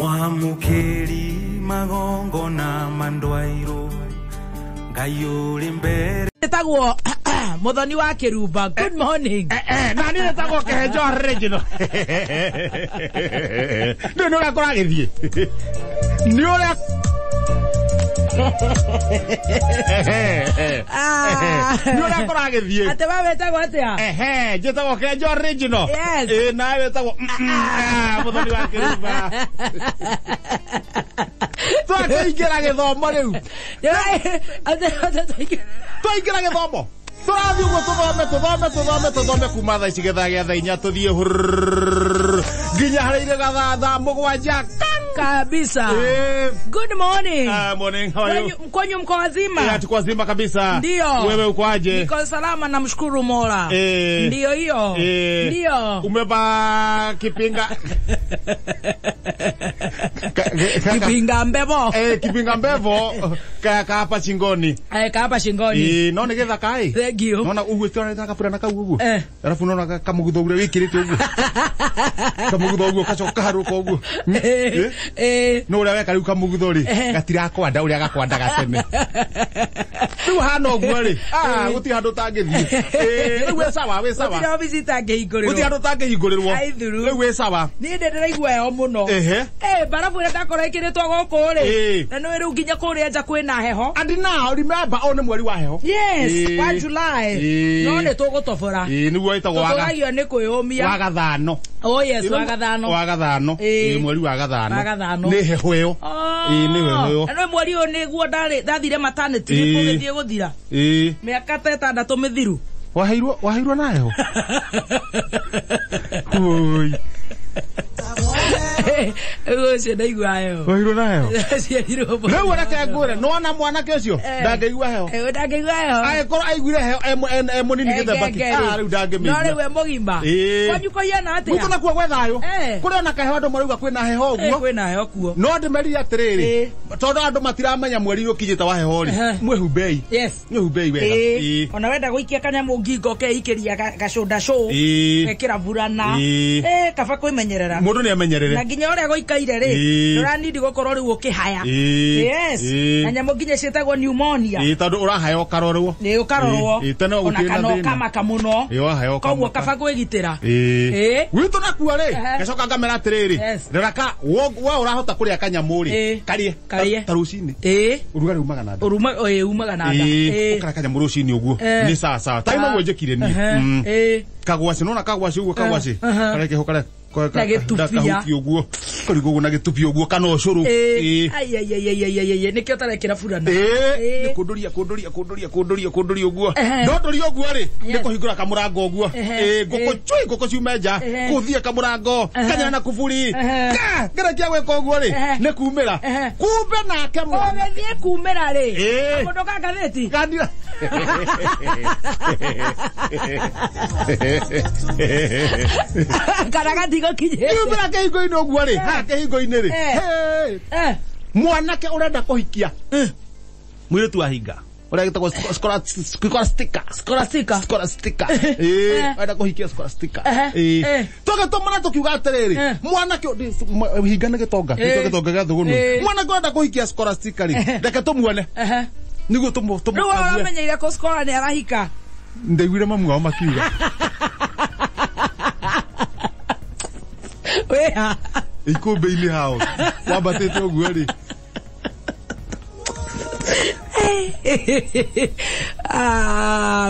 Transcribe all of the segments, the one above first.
Mwamukeri magongona mandwairo Ngai uri mbere Tagwo Muthoni wa Kirumba. Good morning. Na ni tagwo Kehenjo original. Ndio ndio urakora githie. Ni uria Ni urakora githie. Ate wa wetagwo atia? Ehe, njitagwo Kehenjo original. Yes. Eh, nawe wetagwo Muthoni wa Kirumba. Twaingĩra gĩthomo rĩu. Twaingĩra gĩthomo. Tũrathiĩ ũguo tũthome tũthome tũthome tũthome kuma thaa ici gĩthaa gĩa thaa inya tũthiĩ hurr nginya harĩa irĩ gathaa thaa mũgwanja Kabisa. Good morning. Morning, how are you? Kwenyu mko wazima? Tuko wazima kabisa. Ndio. Wewe uko aje? Niko salama namshukuru Mola. Ndio hiyo. Ndio. Umevaa kipinga kipinga mbevo. Kipinga mbevo ka hapa shingoni. Ka hapa shingoni. No nigetha kai. Thank you. Naona uguo twana kapura na kau uguo. Alafu naona kamugutho uria wikirite uguo. Kamugutho uguo kacoka kaharuka uguo. No uria weka riu kamugutho ri gatirakwanda uria gakwandaga tene. Riu hana uguo ri. Guti handu tangithie. Riu we sawa we sawa. Gutiri obici itangĩhingũrĩrwo. Guti handu tangĩhingũrĩrwo. Riu we sawa. Niĩ ndĩraigua heho mũno. Barabu ĩrĩa ndakora ĩkĩrĩtwo gũkũ rĩ. Na nĩ rĩu nginya kũrĩa nja kwĩna heho. And now remember o nĩ mweri wa heho. Yes, wa July. No nĩ tũgũtobora. Nĩguo ĩtagwo waga. Tũtũragio nĩ kwĩyũmia. Wa gathano. Oh yes, wa gathano. Wa gathano. Mweri wa gathano. Wa gathano. Nĩ heho ĩyo. Nĩ heho ĩyo. Na nĩ mweri ũyũ nĩguo ndathire maternity gũgĩthiĩ gũthira. Mĩaka ta ĩtandatũ mĩthiru. Waheirwo na heho. Oi. Ũcio ndaigua heho. Waheirwo na heho. Ciarirwo. Rĩu reke ngwĩre, nĩwona mwanake ũcio ndangĩigua heho. Ndangĩigua heho. Angĩkorwo aiguire heho e mũnini gĩthemba kĩ. Rĩu ndangĩmĩigua. No rĩu e mũgima. Kwanyu kũhiana atĩa? Gwitũ nakuo gwĩ thayũ. Kũrĩ ona kaheho andũ marauga kwĩna heho ũguo. Kwĩna heho kuo. No ndĩmerire atĩrĩrĩ, tondũ andũ matiramenya mweri ũkinyĩte wa heho rĩ, mwĩhumbei. Yes. Mwĩhumbei wega. Ona wenda gũikia kanyamũ ngingo ũkeikĩria gacũnda cũ. Gekĩra burana. Kaba kwĩmenyerera. Mũndũ nĩamenyerere. Na nginya ũrĩa gũikaire rĩ, ndũranindi gũkorwo rĩu ũkĩhaya. Yes. Na nyamũ nginya ciĩtagwo pneumonia. Tondũ ũrahaya ũkarorwo. Nĩ ũkarorwo. Ona kana ũkamaka mũno. Koguo kaba kwĩgitĩra. Gwitũ nakuo rĩ, ngacoka ngamera atĩrĩrĩ, rora ka we ũrahota kũrĩa kanyamũ rĩ, karĩe. Ta rũcinĩ. Ũrugarĩ umaga na nda. Umaga na nda. Ũkarĩa kanyamũ rũcinĩ ũguo. Nĩ sawa sawa. Ta imwe njĩkire niĩ. Kagwacĩ, nĩwona kagwacĩ ũguo kagwacĩ. Karĩa keho karĩa na gĩtubia ũguo kũrigwo ũguo na gĩtubia ũguo kana ũcũrũ. Ai ai ai ai ai ai nĩkĩo ũtarekĩra burana. Nĩ kũndũria kũndũria kũndũria kũndũria kũndũria ũguo. Ndondũria ũguo rĩ, nĩ kũhingũra kamũrango ũguo. Ngũkũ cui ngũkũ ciume nja, kũthiĩ kamũrango, kanyana na kuburi. Ngĩrĩkia gwĩka ũguo rĩ, nĩ kumĩra. Kumbe nake mwana. Ũgĩthiĩ kumĩra rĩ, kamũndũ ka ngathĩti. Gandira. Kana gatigokinyĩte. Kumĩra kĩhingo-inĩ ũguo rĩ, haha kĩhingo-inĩ rĩ. Mwanake ũrenda kũhikia mũirĩtu wa hinga ũrĩa gĩtagwo scholastica. Scholastica. Ũrenda kũhikia scholastica. Tũgĩtũmana tũkiuga atĩrĩrĩ, mwanake hinga nĩ gĩtonga, gĩtonga gĩa thũgũnũ. Mwanake ũrenda kũhikia scholastica rĩ, reke tũmuone. Nĩguo tũmũkague. Rĩu ũramenyeire kũ Schola nĩ arahika? Ndaiguire mamu wao makiuga. Wĩha. Ikũmbĩ-inĩ hao wambatĩte ũguo rĩ.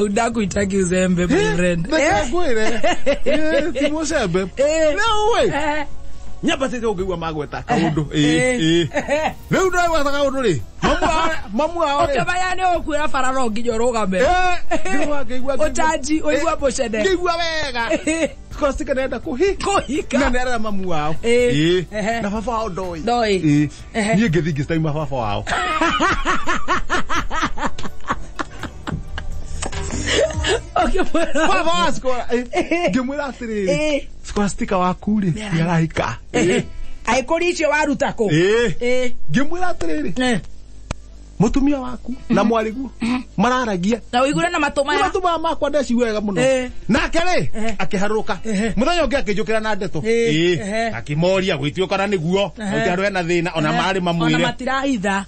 Udakuitaki uzembe my friend. Ngwĩre. Ti mũcembe. Rĩu ĩ. Nyambatĩte ũngĩigua magweta kaũndũ. Rĩu ndagweta kaũndũ rĩ. Mamu wao rĩ. Ũkĩmenya nĩ ũkuĩra bara no nginya ũrũgame. Ngĩigua ũcanji ũigua mũcene. Ngĩigua wega. Scholastica nĩarenda kũhika. Na nĩarera mamu wao. Na baba wao ndoĩ. Ndoĩ. Niĩ ngĩthiĩ ngĩcitaima baba wao. Ũkĩmwĩra. Baba wa Schola. Ngĩmwĩra atĩrĩrĩ, Scholastica waku rĩ, nĩarahika. Angĩkorwo icio waruta kũ? Ngĩmwĩra atĩrĩrĩ, Mutumia waku na mwariguo mararagia na uigure na matũ maya matũ maya makwa ndeci wega mũno nake rĩ akĩharũrũka mũthenya ũngĩ akĩnjũkĩra na ndeto akĩmoria gwĩtio kana nĩguo handũ hena thĩna ona marĩ mamwĩre ona matirahitha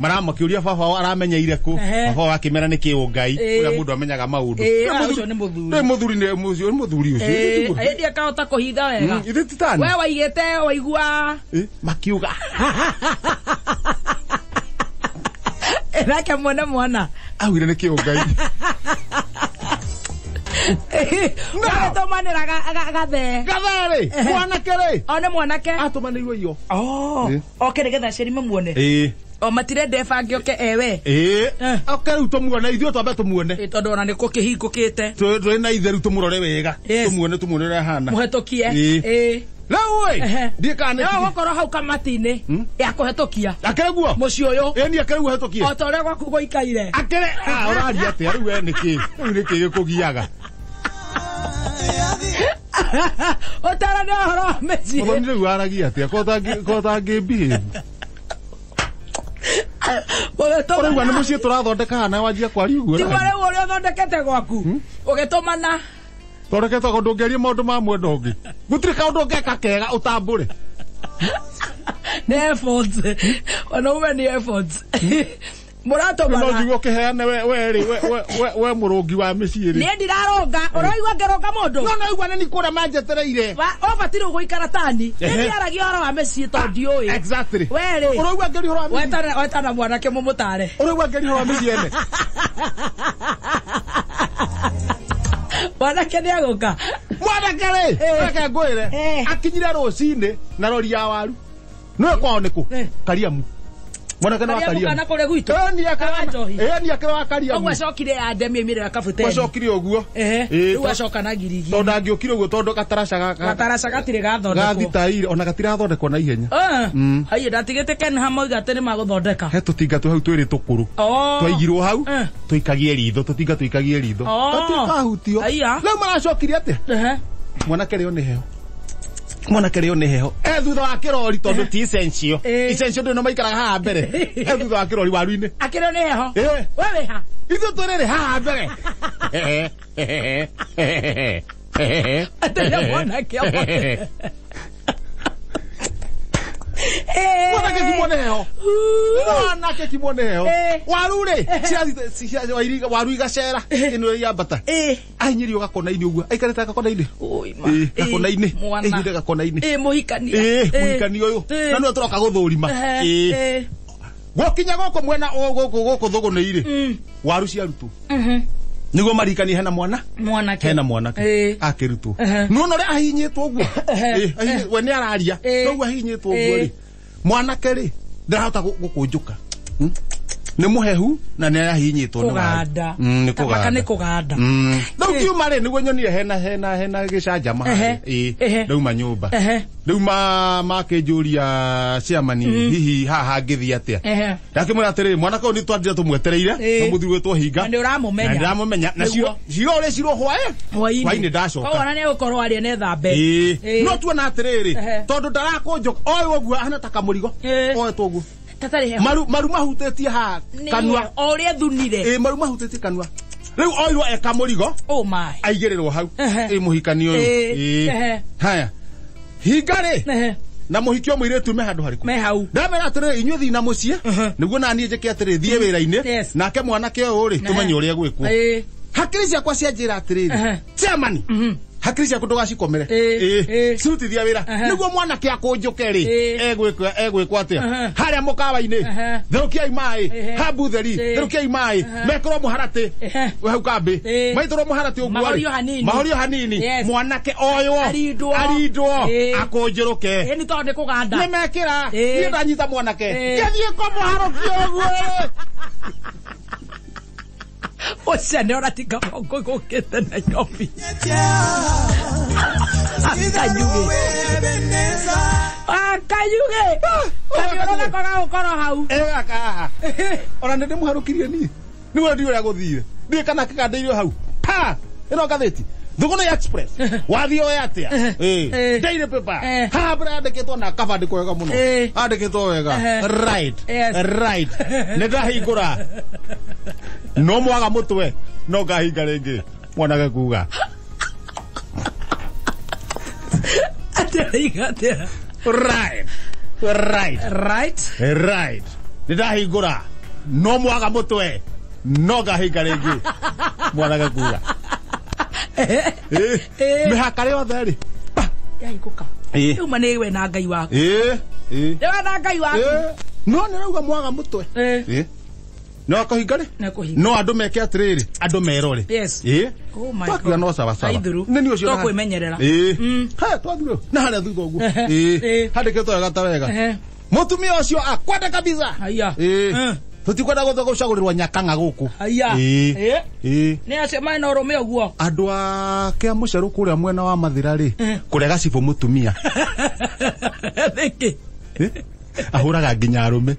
maramakĩũria baba wao aramenyeire kũ baba wao akĩmera nĩ kĩũngai ũrĩa mũndũ amenyaga maũndũ ũcio nĩ mũthuri nĩ mũthuri nĩ mũthuri ũcio ĩndĩ akahota kũhitha wega ithe titani we waigĩte waigua makiuga nake mwene mwana augire nĩ kĩũngai Ũgatũmanĩra gathee gathee rĩ mwanake rĩ o nĩ mwanake atũmanĩirwo iyo oke nĩgetha aciari mamuone o matirenda ĩbange oke ewe oke rĩu tũmuone ithuĩ twambe tũmuone tondũ ona nĩkũ kĩhingũkĩte tũrĩ na ithe rĩu tũmũrore wega tũmuone tũmuone ũrĩa ahana mũhetũkie rĩu ĩ ndiĩ kana no gũkorwo hau kamati-inĩ ya kũhetũkia akĩrĩ guo mũciĩ ũyũ ĩni akĩrĩ guo hetũkie o ta ũrĩa gwaku gũikaire akĩrĩ ũraria atĩa rĩu we nĩkĩ rĩu nĩkĩ gĩkũgiaga ũtarane ũhoro wa mĩciĩ mũthoni rĩu aragia atĩa ko tangĩmbihĩvu ũraigua nĩ mũciĩ tũrathondeka hana wanjia kwaria ũguo tiguo rĩu ũrĩa ũthondekete gwaku ũgĩtũmana thondekete gwaku ndũngĩaria maũndũ ma mwenda ũngĩ gũtirĩ kaũndũ ũngeka kega ũtambũre nĩ efforts wanaume nĩ efforts mũratũmana no njigue ũkĩheane we rĩ we mũrũngi wa mĩciĩ rĩ niĩ ndirarũnga ũraigua ngĩrũnga mũndũ no naigua nĩ kũrĩa manjetereire ũbatiĩ gũikara tani niĩ ndiaragia ũhoro wa mĩciĩ tondũ ndiũĩ exactly we rĩ ũraigua ngĩaria ũhoro wa mĩciĩ wetana mwanake mũmũtare ũraigua ngĩaria ũhoro wa mĩciĩ ene mwanake nĩ agũka mwanake rĩ reke ngwĩre akinyire rũcinĩ na rori ya waru nĩwe kwao nĩkũ Kariamu mwanake nĩ wa Kariamu kana kũrĩa gwitũ ĩni akĩrĩ wa Kariamu ũguo acokire ya ndemi aimĩrĩra kabuteni acokire ũguo rĩu acoka na ngirigi tondũ angĩũkire ũguo tondũ gataraca gataraca gatirĩ gathondekwo gathitaire ona gatirathondekwo na ihenya haiya ndatigĩte Ken Hamoiga atĩ nĩ magũthondeka he tũtinga twĩ hau twĩrĩ tũkũrũ twaigirwo hau tũikagie ritho tũtinga tũikagie ritho gatirĩ kahutio rĩu maracokire atĩa mwanake rĩo nĩ heho mwanake rĩo nĩ heho e thutha wa kĩrori tondũ ti essential essential ndĩ no maikaraga haha mbere e thutha wa kĩrori waru-inĩ akĩrĩo nĩ heho we wĩ ha ithuĩ twĩrĩrĩ haha mbere atĩrĩ mwanake mwanake kimwone heho mwanake kimwone heho waru rĩ waru igacera ĩno yambata ahinyĩrio gakona-inĩ ũguo aikarĩte gakona-inĩ gakona-inĩ ahinyĩire gakona-inĩ mũhikania mũhikania ũyũ na nĩwe tũroka gũthũrima gũkinya gũkũ mwena gũkũ thũgũnĩ-rĩ waru ciarutwo niguo marikanie hena mwana mwanake hena mwanake akĩrutwo nĩwona ũrĩa ahinyĩtwo ũguo we nĩ araria noguo ahinyĩtwo ũguo rĩ mwanake rĩ ndarahota gũkũnjũka nĩ mũhehu na nĩ ahinyĩtwo nĩ kũganda nĩ kũganda nĩ kũganda rĩu kiuma rĩ nĩguo nyonire hena hena hena gĩcanjama harĩa ndauma nyũmba rĩu makĩnjũria chairman hihi haha ngĩthiĩ atĩa ndakĩmwĩra atĩrĩrĩ mwanake ũyũ nĩ twandire tũmwetereire no mũthuri wĩtwo hinga na nĩ ũramũmenya na ndĩramũmenya na ciro ũrĩ ciro hwaĩ-inĩ ndacoka koguo ona nĩ egũkorwo arĩa nĩ thambe no tuona atĩrĩrĩ tondũ ndarakũnjũka oĩ ũguo ahana ta kamũrigo oetwo ũguo maru maru mahutĩtie ha kanua o ũrĩa thunire maru mahutĩtie kanua rĩu oirwo e kamũrigo oh my aigĩrĩrwo hau ĩ mũhikani ũyũ haya hinga rĩ na mũhiki o mũirĩtu me handũ harĩkũ me hau ndamera atĩrĩrĩ inyuĩ thiĩ na mũciĩ nĩguo naniĩ njĩke atĩrĩrĩ thiĩ wĩra-inĩ nake mwanake ũyũ rĩ tũmenye ũrĩa gwĩkwo hakiri ciakwa cianjĩra atĩrĩrĩ chairman hakiri ciaku ndũgacikomere cirutithia wĩra nĩguo mwanake akũnjũke rĩ egwĩkwo atĩa harĩa mũkawa-inĩ therũkiai maĩ hambu theri therũkiai maĩ mekĩrwo mũharatĩ hau kambĩ maitũrwo mũharatĩ ũguo rĩ mahorio hanini mwanake oywo arindwo akũnjũrũke nĩ tondũ nĩ kũganda nĩ mekĩra niĩ ndanyita mwanake ngĩthiĩ kũmũharũkia ũguo rĩ ũcio nĩ ũratinga moko gũkĩte Nairobi akanyugĩ akanyugĩ kamiũrũ nako gagũkorwo hau ona nĩ ndĩmũharũkirie niĩ nĩguo ndiũ ũrĩa gũthire ndiũĩ kana kĩgandĩirio hau pa ĩno ngathĩti Thũgũnĩ Express wathiĩ oya atĩa? Daily paper haha mbere yandĩkĩtwo na kabandĩko wega mũno, andĩkĩtwo wega, right, right. Nĩ ndahingũra no mwaga mũtwe no ngahinga rĩngĩ mwanake kuga Atĩa? Right, right, right, right. Nĩ ndahingũra no mwaga mũtwe no ngahinga rĩngĩ mwanake kuga mĩhaka yothe rĩ yahingũka. Rĩu ma nĩ we na Ngai waku. Nĩ we na Ngai waku. No nĩ rauga mwaga mũtwe. No akũhinga rĩ? No andũ meke atĩrĩrĩ, andũ merore. Yes. Oh my God. No sawa sawa. Nĩ niĩ ũcio. Twakwĩmenyerera. He twathire na harĩa thutha ũguo. Handĩkĩtwo wega ta wega. Mũtumia ũcio akwenda kabisa. Haya. Tũtikwenda gũcagũrĩrwo nyakang'a gũkũ. Haya. Nĩ acio mena ũrũme ũguo. Andũ a kĩa mũcerũ kũrĩa mwena wa Mathĩra rĩ, kũrega cibũ mũtumia. Nĩkĩ? Ahũraga nginya arũme.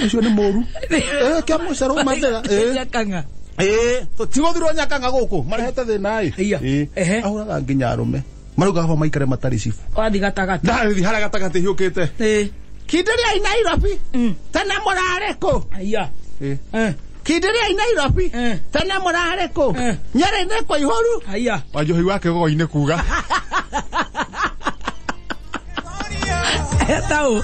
Ũcio nĩ mũru. Kĩa mũcerũ Mathĩra. Nyakang'a. Tũtigũthirwo nyakang'a gũkũ. Marehete thĩna ĩ. Ahũraga nginya arũme. Marauga hao maikare matarĩ cibũ. Wathiĩ gatagatĩ. Ndathiĩ harĩa gatagatĩ hiũkĩte. Kindĩriai Nairobi. Tene mũrarĩ kũ? Haya. Kindĩriai Nairobi. Tene mũrarĩ kũ? Nyeri nĩ kũihũru. Haya. Wanjohi wake gogo-inĩ kuga. Tau.